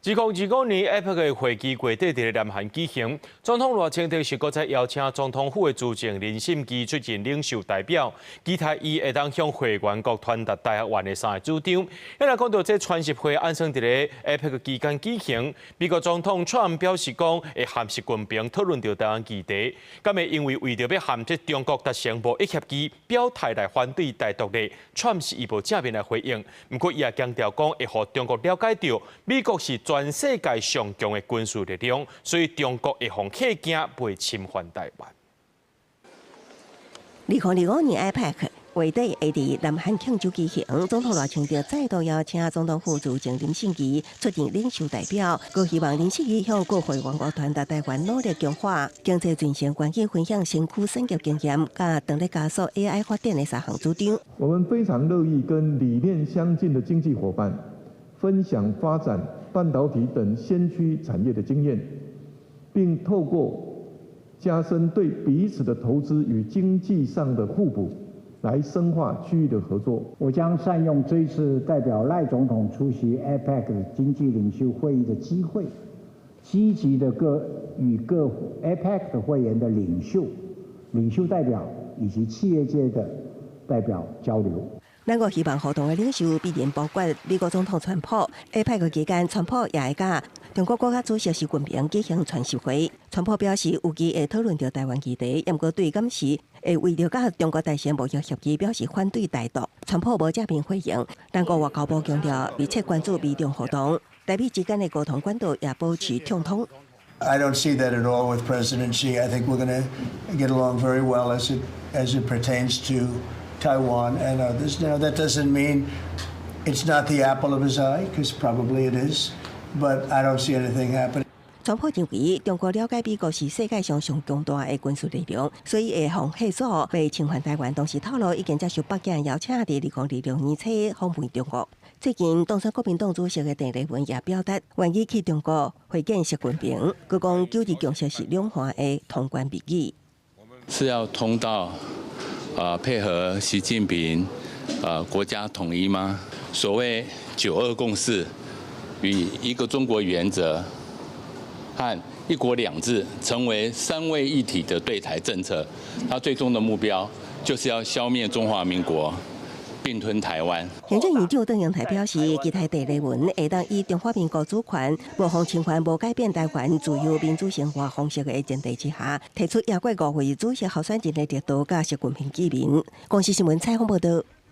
2025年 APEC 的會期月底佇咧南韓舉行，總統賴清德是閣再邀請總統府的資政林心儀出任領袖代表，期待伊會當向會員國傳達台灣的三个主張。若講到這川習會按算佇咧 APEC 期間舉行，美國總統川普表示講會和習近平討論著台灣議題，敢會因為為著欲和這中國達成貿易協議，表態來反對台獨咧？川普是伊無正面來回應，毋過伊也強調講會予中國了解著美國是全世界上強的軍事力量，所以中國會予嚇驚，袂侵犯台灣。2025年 APEC 月底會佇南韓慶州舉行，總統賴清德再度邀請總統府資政林心儀出任領袖代表，閣希望林心儀向各會員國傳達台灣努力強化經濟振興、關鍵分享新區產業經驗，佮當咧加速 AI 發展的三項主張。我們非常樂意跟理念相近的經濟夥伴分享發展半導體等先驅產業的經驗，並透過加深對彼此的投資與經濟上的互補，來深化區域的合作。我將善用這次代表賴總統出席 APEC 經濟領袖會議的機會，積極的各與各 APEC 的會員的領袖、領袖代表以及企業界的代表交流。兩國希望活動的領袖必然包括美國總統川普。APEC 期間，川普也會佮中國國家主席習近平舉行川習會。川普表示，預計會討論著台灣議題，毋過對敢是會為著佮中國達成貿易協議表示反對台獨。川普無正面回應。中國外交部強調密切關注美中活動，台美之間的溝通管道也保持暢通。 I don't see that at all with President Xi. I think we're going to get along very well as it pertains to Taiwan and others. Now, that doesn't mean it's not the apple of his eye, because probably it is, but I don't see anything happening. 川普認為中國了解美國是世界上上強大的軍事力量，所以會予嚇阻袂侵犯台灣。同時透露已經接受北京邀請，佇2026年初訪問中國。最近當選國民黨主席的鄭麗文也表達願意去中國會見習近平，閣講九二共識是兩岸的通關密語。是要通到配合習近平國家統一嗎？所謂九二共識與一個中國原則和一國兩制成為三位一體的對台政策，它最終的目標就是要消滅中華民國，並吞台灣。行政院長卓榮泰表示，期待鄭麗文會當以中華民國主權無予侵犯、無改變台灣自由民主生活方式的前提之下，提出邀過五位主席候選人的力度，佮習近平見面。公視新聞採訪報導。